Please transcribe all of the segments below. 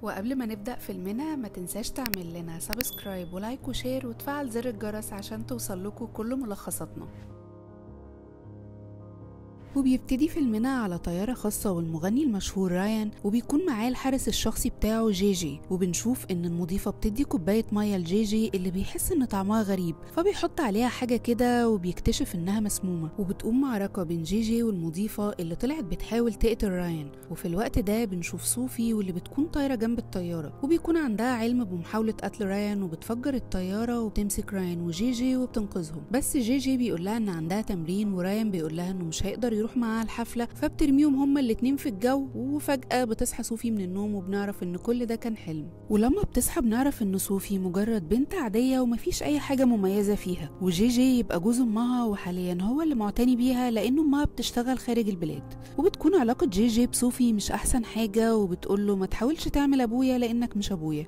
وقبل ما نبدأ فيلمنا ما تنساش تعمل لنا subscribe و like و share وتفعل زر الجرس عشان توصل لكم كل ملخصاتنا. وبيبتدي فيلمنا على طيارة خاصة والمغني المشهور رايان، وبيكون معاه الحارس الشخصي بتاعه جي جي. وبنشوف ان المضيفة بتدي كوباية مية لجي جي اللي بيحس ان طعمها غريب، فبيحط عليها حاجة كده وبيكتشف انها مسمومة. وبتقوم معركة بين جي جي والمضيفة اللي طلعت بتحاول تقتل رايان. وفي الوقت ده بنشوف صوفي واللي بتكون طايرة جنب الطيارة، وبيكون عندها علم بمحاولة قتل رايان، وبتفجر الطيارة وبتمسك رايان وجي جي وبتنقذهم. بس جي جي بيقول لها ان عندها تمرين، ورايان بيقول لها انه مش هيقدر يروح معاها الحفلة، فبترميهم هما الاتنين في الجو. وفجأة بتصحى صوفي من النوم، وبنعرف ان كل ده كان حلم. ولما بتصحى بنعرف ان صوفي مجرد بنت عادية ومفيش اي حاجة مميزة فيها، وجي جي يبقى جوز امها، وحاليا هو اللي معتني بيها لان امها بتشتغل خارج البلاد. وبتكون علاقة جي جي بصوفي مش احسن حاجة، وبتقول له ما تحاولش تعمل ابويا لانك مش ابويا.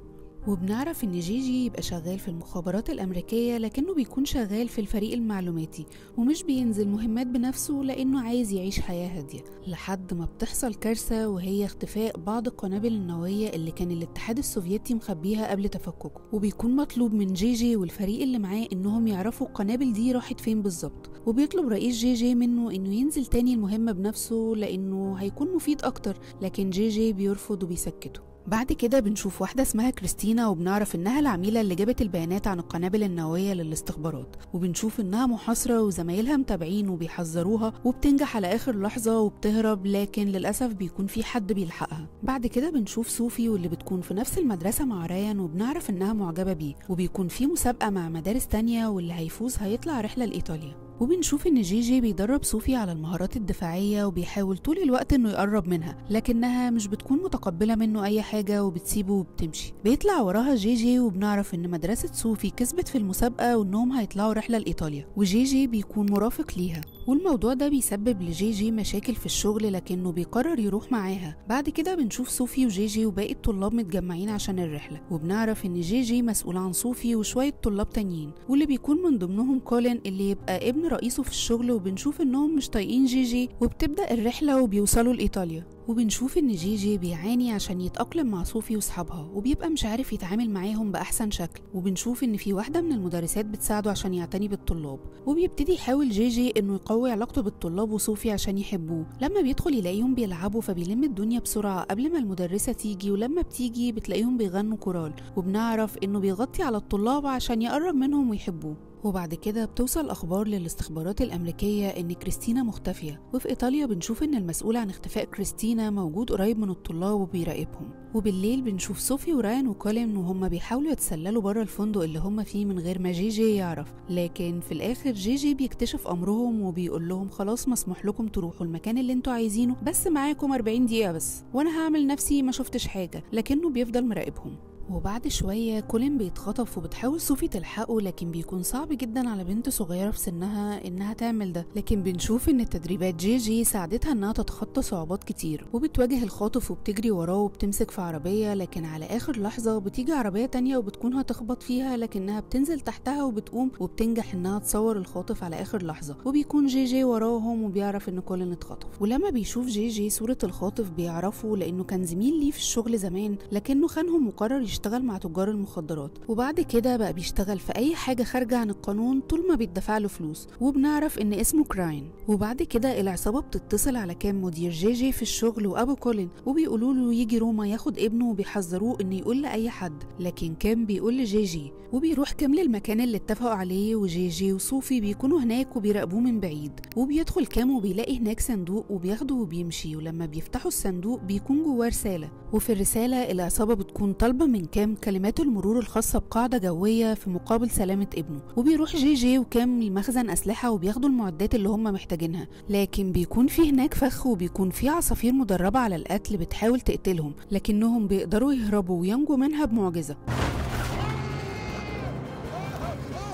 وبنعرف ان جي جي يبقى شغال في المخابرات الامريكية، لكنه بيكون شغال في الفريق المعلوماتي ومش بينزل مهمات بنفسه لانه عايز يعيش حياة هادية، لحد ما بتحصل كارثة وهي اختفاء بعض القنابل النووية اللي كان الاتحاد السوفيتي مخبيها قبل تفككه. وبيكون مطلوب من جي جي والفريق اللي معاه انهم يعرفوا القنابل دي راحت فين بالظبط. وبيطلب رئيس جي جي منه انه ينزل تاني المهمة بنفسه لانه هيكون مفيد اكتر، لكن جي جي بيرفض وبيسكته. بعد كده بنشوف واحدة اسمها كريستينا، وبنعرف انها العميلة اللي جابت البيانات عن القنابل النووية للاستخبارات. وبنشوف انها محاصرة وزمايلها متابعين وبيحذروها، وبتنجح على اخر لحظة وبتهرب، لكن للأسف بيكون في حد بيلحقها. بعد كده بنشوف صوفي واللي بتكون في نفس المدرسة مع رايان، وبنعرف انها معجبة بيه، وبيكون في مسابقة مع مدارس تانية واللي هيفوز هيطلع رحلة لإيطاليا. وبنشوف ان جي جي بيدرب صوفي على المهارات الدفاعية، وبيحاول طول الوقت انه يقرب منها، لكنها مش بتكون متقبلة منه اي حاجة وبتسيبه وبتمشي. بيطلع وراها جي جي، وبنعرف ان مدرسة صوفي كسبت في المسابقة وانهم هيطلعوا رحلة لإيطاليا، وجي جي بيكون مرافق ليها. والموضوع ده بيسبب لجي جي مشاكل في الشغل، لكنه بيقرر يروح معاها. بعد كده بنشوف صوفي وجي جي وباقي الطلاب متجمعين عشان الرحلة، وبنعرف ان جي جي مسؤول عن صوفي وشوية طلاب تانيين، واللي بيكون من ضمنهم كولين اللي يبقى ابن رئيسه في الشغل. وبنشوف انهم مش طايقين جي جي، وبتبدأ الرحلة وبيوصلوا لإيطاليا. وبنشوف ان جي جي بيعاني عشان يتأقلم مع صوفي وصحابها، وبيبقى مش عارف يتعامل معاهم بأحسن شكل. وبنشوف ان في واحدة من المدرسات بتساعده عشان يعتني بالطلاب، وبيبتدي يحاول جي جي انه يقوي علاقته بالطلاب وصوفي عشان يحبوه. لما بيدخل يلاقيهم بيلعبوا، فبيلم الدنيا بسرعة قبل ما المدرسة تيجي، ولما بتيجي بتلاقيهم بيغنوا كورال، وبنعرف انه بيغطي على الطلاب عشان يقرب منهم ويحبوه. وبعد كده بتوصل أخبار للاستخبارات الأمريكية إن كريستينا مختفية. وفي إيطاليا بنشوف إن المسؤول عن اختفاء كريستينا موجود قريب من الطلاب وبيراقبهم. وبالليل بنشوف صوفي ورايان وكولين وهم بيحاولوا يتسللوا بره الفندق اللي هم فيه من غير ما جي جي يعرف، لكن في الآخر جي جي بيكتشف أمرهم وبيقول لهم خلاص مسموح لكم تروحوا المكان اللي انتوا عايزينه، بس معاكم 40 دقيقة بس، وأنا هعمل نفسي ما شفتش حاجة، لكنه بيفضل مراقبهم. وبعد شوية كولين بيتخطف، وبتحاول صوفي تلحقه، لكن بيكون صعب جدا على بنت صغيرة في سنها انها تعمل ده. لكن بنشوف ان التدريبات جي جي ساعدتها انها تتخطى صعوبات كتير، وبتواجه الخاطف وبتجري وراه وبتمسك في عربية، لكن على اخر لحظة بتيجي عربية تانية وبتكون هتخبط فيها، لكنها بتنزل تحتها وبتقوم وبتنجح انها تصور الخاطف على اخر لحظة. وبيكون جي جي وراهم وبيعرف ان كولين اتخطف. ولما بيشوف جي جي صورة الخاطف بيعرفه لانه كان زميل ليه في الشغل زمان، لكنه خانهم وقرر يشتغل مع تجار المخدرات. وبعد كده بقى بيشتغل في اي حاجة خارجه عن القانون طول ما بيدفع له فلوس، وبنعرف ان اسمه كراين. وبعد كده العصابة بتتصل على كام مدير جي جي في الشغل وابو كولين، وبيقولوا له يجي روما ياخد ابنه، وبيحذروه انه يقول لاي حد، لكن كام بيقول لجي جي. وبيروح كام للمكان اللي اتفقوا عليه، وجي جي وصوفي بيكونوا هناك وبيراقبوه من بعيد. وبيدخل كام وبيلاقي هناك صندوق وبياخده وبيمشي، ولما بيفتحوا الصندوق بيكون جواه رسالة. وفي الرسالة العصابة بتكون طالبه من كام كلمات المرور الخاصة بقاعدة جوية في مقابل سلامة ابنه. وبيروح جي جي وكام لمخزن أسلحة وبياخدوا المعدات اللي هم محتاجينها، لكن بيكون في هناك فخ، وبيكون في عصافير مدربة على القتل بتحاول تقتلهم، لكنهم بيقدروا يهربوا وينجوا منها بمعجزة.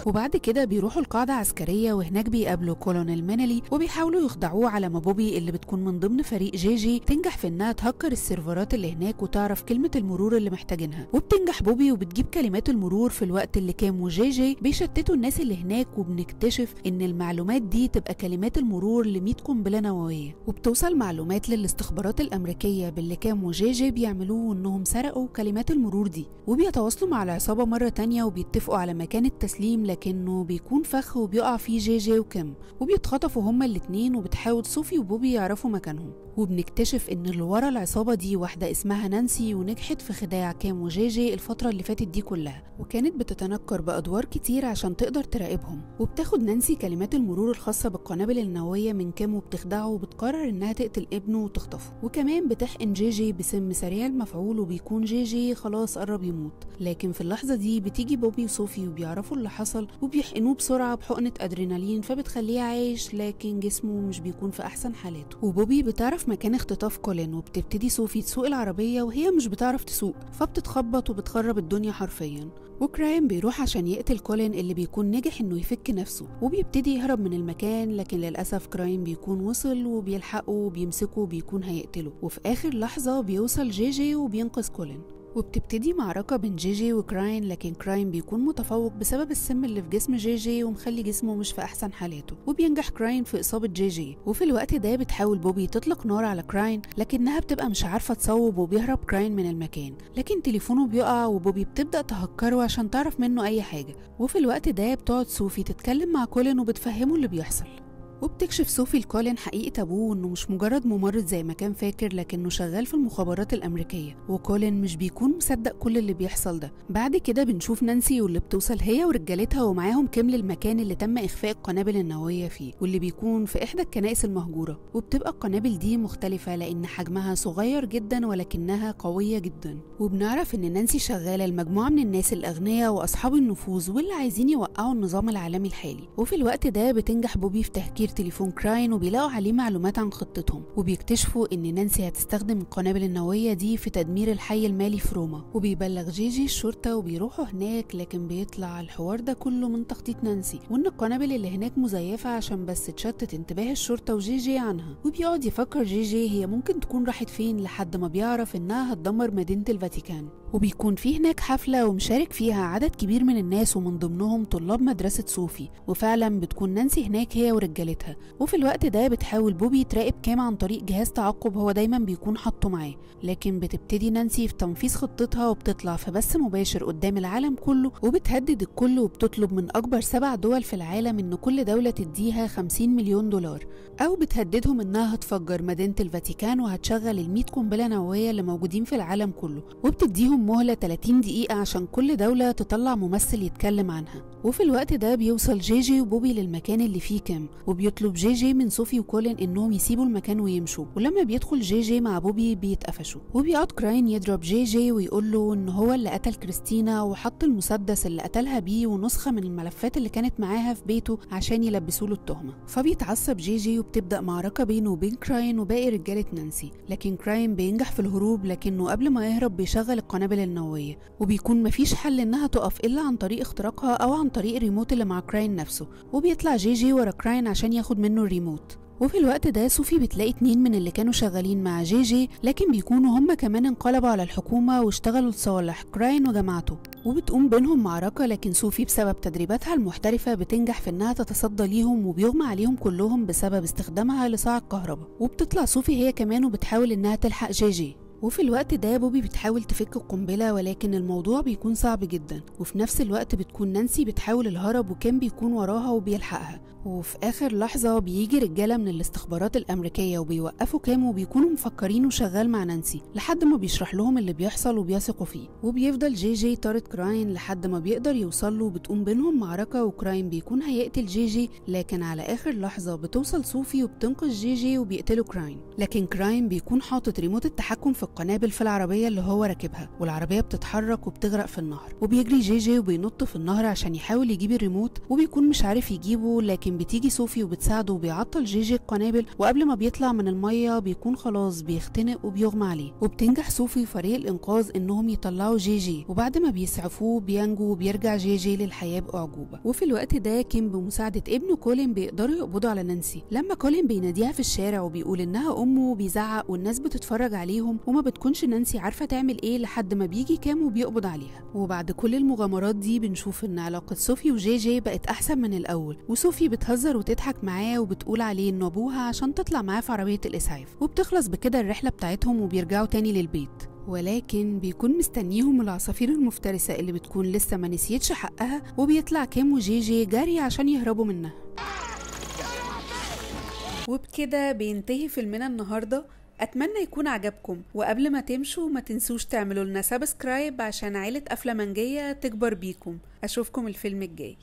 وبعد كده بيروحوا القاعدة عسكرية، وهناك بيقابلوا كولونيل مينيلي وبيحاولوا يخدعوه على ما بوبي اللي بتكون من ضمن فريق جي جي تنجح في انها تهكر السيرفرات اللي هناك وتعرف كلمة المرور اللي محتاجينها. وبتنجح بوبي وبتجيب كلمات المرور في الوقت اللي كام وجي جي بيشتتوا الناس اللي هناك، وبنكتشف ان المعلومات دي تبقى كلمات المرور ل 100 قنبلة نووية. وبتوصل معلومات للاستخبارات الأمريكية باللي كام وجي جي بيعملوه انهم سرقوا كلمات المرور دي، وبيتواصلوا مع العصابة مرة تانية وبيتفقوا على مكان التسليم، لكنه بيكون فخ وبيقع فيه جي جي وكيم وبيتخطفوا هما الاتنين. وبتحاول صوفي وبوبي يعرفوا مكانهم، وبنكتشف ان اللي ورا العصابة دي واحدة اسمها نانسي، ونجحت في خداع كام وجي جي الفترة اللي فاتت دي كلها، وكانت بتتنكر بأدوار كتير عشان تقدر تراقبهم. وبتاخد نانسي كلمات المرور الخاصة بالقنابل النووية من كام وبتخدعه، وبتقرر انها تقتل ابنه وتخطفه، وكمان بتحقن جي جي بسم سريع المفعول، وبيكون جي جي خلاص قرب يموت. لكن في اللحظة دي بتيجي بوبي وصوفي وبيعرفوا اللي حصل وبيحقنوه بسرعة بحقنة أدرينالين فبتخليه عايش، لكن جسمه مش بيكون في أحسن حالاته. وبوبي بتعرف مكان اختطاف كولين، وبتبتدي صوفي تسوق العربية وهي مش بتعرف تسوق فبتتخبط وبتخرب الدنيا حرفيا. وكراين بيروح عشان يقتل كولين اللي بيكون نجح انه يفك نفسه، وبيبتدي يهرب من المكان، لكن للأسف كراين بيكون وصل وبيلحقه وبيمسكه وبيكون هيقتله. وفي آخر لحظة بيوصل جي جي وبينقذ كولين، وبتبتدي معركة بين جي جي وكراين، لكن كراين بيكون متفوق بسبب السم اللي في جسم جي جي ومخلي جسمه مش في أحسن حالاته، وبينجح كراين في إصابة جي جي. وفي الوقت ده بتحاول بوبي تطلق نار على كراين، لكنها بتبقى مش عارفة تصوب، وبيهرب كراين من المكان، لكن تليفونه بيقع وبوبي بتبدأ تهكره عشان تعرف منه أي حاجة. وفي الوقت ده بتقعد صوفي تتكلم مع كولين وبتفهمه اللي بيحصل، وبتكشف صوفي لكولين حقيقة أبوه إنه مش مجرد ممرض زي ما كان فاكر، لكنه شغال في المخابرات الأمريكية، وكولين مش بيكون مصدق كل اللي بيحصل ده. بعد كده بنشوف نانسي واللي بتوصل هي ورجالتها ومعاهم كيم للمكان اللي تم إخفاء القنابل النووية فيه، واللي بيكون في إحدى الكنائس المهجورة. وبتبقى القنابل دي مختلفة لأن حجمها صغير جدا ولكنها قوية جدا. وبنعرف إن نانسي شغالة لمجموعة من الناس الأغنياء وأصحاب النفوذ واللي عايزين يوقعوا النظام العالمي الحالي. وفي الوقت ده بتنجح بوبي في تهكير تليفون كراين وبيلاقوا عليه معلومات عن خطتهم، وبيكتشفوا ان نانسي هتستخدم القنابل النووية دي في تدمير الحي المالي في روما. وبيبلغ جيجي الشرطة وبيروحوا هناك، لكن بيطلع الحوار ده كله من تخطيط نانسي، وان القنابل اللي هناك مزيفة عشان بس تشتت انتباه الشرطة وجيجي عنها. وبيقعد يفكر جيجي هي ممكن تكون راحت فين لحد ما بيعرف انها هتدمر مدينة الفاتيكان. وبيكون في هناك حفلة ومشارك فيها عدد كبير من الناس ومن ضمنهم طلاب مدرسة صوفي، وفعلا بتكون نانسي هناك هي ورجالتها. وفي الوقت ده بتحاول بوبي تراقب كام عن طريق جهاز تعقب هو دايما بيكون حاطه معاه، لكن بتبتدي نانسي في تنفيذ خطتها وبتطلع في بث مباشر قدام العالم كله، وبتهدد الكل وبتطلب من أكبر 7 دول في العالم إن كل دولة تديها 50 مليون دولار، أو بتهددهم إنها هتفجر مدينة الفاتيكان وهتشغل 100 قنبلة نووية اللي موجودين في العالم كله، وبتديهم مهلة 30 دقيقة عشان كل دولة تطلع ممثل يتكلم عنها. وفي الوقت ده بيوصل جيجي وبوبي للمكان اللي فيه كيم، وبيطلب جيجي من صوفي وكولين انهم يسيبوا المكان ويمشوا. ولما بيدخل جيجي مع بوبي بيتقفشوا، وبيقعد كراين يضرب جيجي ويقول له ان هو اللي قتل كريستينا وحط المسدس اللي قتلها بيه ونسخة من الملفات اللي كانت معاها في بيته عشان يلبسوا له التهمة. فبيتعصب جيجي وبتبدأ معركة بينه وبين كراين وباقي رجالة نانسي، لكن كراين بينجح في الهروب، لكنه قبل ما يهرب بيشغل القنابل النووية، وبيكون مفيش حل انها تقف الا عن طريق اختراقها او عن طريق الريموت اللي مع كراين نفسه. وبيطلع جيجي ورا كراين عشان ياخد منه الريموت. وفي الوقت ده صوفي بتلاقي 2 من اللي كانوا شغالين مع جيجي، لكن بيكونوا هم كمان انقلبوا على الحكومة واشتغلوا لصالح كراين وجماعته، وبتقوم بينهم معركة، لكن صوفي بسبب تدريباتها المحترفة بتنجح في انها تتصدى ليهم وبيغمى عليهم كلهم بسبب استخدامها لصاع الكهرباء. وبتطلع صوفي هي كمان وبتحاول انها تلحق جيجي. وفي الوقت ده بوبي بتحاول تفك القنبلة، ولكن الموضوع بيكون صعب جدا، وفي نفس الوقت بتكون نانسي بتحاول الهرب وكان بيكون وراها وبيلحقها. وفي آخر لحظة بيجي رجالة من الاستخبارات الأمريكية وبيوقفوا كام وبيكونوا مفكرينه شغال مع نانسي لحد ما بيشرح لهم اللي بيحصل وبيثقوا فيه. وبيفضل جي جي طارد كراين لحد ما بيقدر يوصل له، وبتقوم بينهم معركة وكراين بيكون هيقتل جي جي، لكن على آخر لحظة بتوصل صوفي وبتنقذ جي جي وبيقتلوا كراين. لكن كراين بيكون حاطط ريموت التحكم في القنابل في العربية اللي هو راكبها، والعربية بتتحرك وبتغرق في النهر. وبيجري جي جي وبينط في النهر عشان يحاول يجيب الريموت، وبيكون مش عارف يجيبه، لكن بتيجي صوفي وبتساعده وبيعطل جي جي القنابل، وقبل ما بيطلع من المية بيكون خلاص بيختنق وبيغمى عليه. وبتنجح صوفي وفريق الانقاذ انهم يطلعوا جي جي، وبعد ما بيسعفوه بينجو وبيرجع جي جي للحياة باعجوبه. وفي الوقت ده كيم بمساعدة ابنه كولين بيقدروا يقبضوا على نانسي. لما كولين بيناديها في الشارع وبيقول انها امه وبيزعق والناس بتتفرج عليهم، وما بتكونش نانسي عارفه تعمل ايه لحد ما بيجي كام وبيقبض عليها. وبعد كل المغامرات دي بنشوف ان علاقة صوفي وجي جي بقت احسن من الاول، وصوفي بتهزر وتضحك معاه وبتقول عليه انه ابوها عشان تطلع معاه في عربية الاسعاف. وبتخلص بكده الرحلة بتاعتهم وبيرجعوا تاني للبيت، ولكن بيكون مستنيهم العصافير المفترسة اللي بتكون لسه ما نسيتش حقها، وبيطلع كيم وجي جي جري عشان يهربوا منها. وبكده بينتهي فيلمنا النهارده، اتمنى يكون عجبكم، وقبل ما تمشوا ما تنسوش تعملوا لنا subscribe عشان عيلة افلامنجية تكبر بيكم. اشوفكم الفيلم الجاي.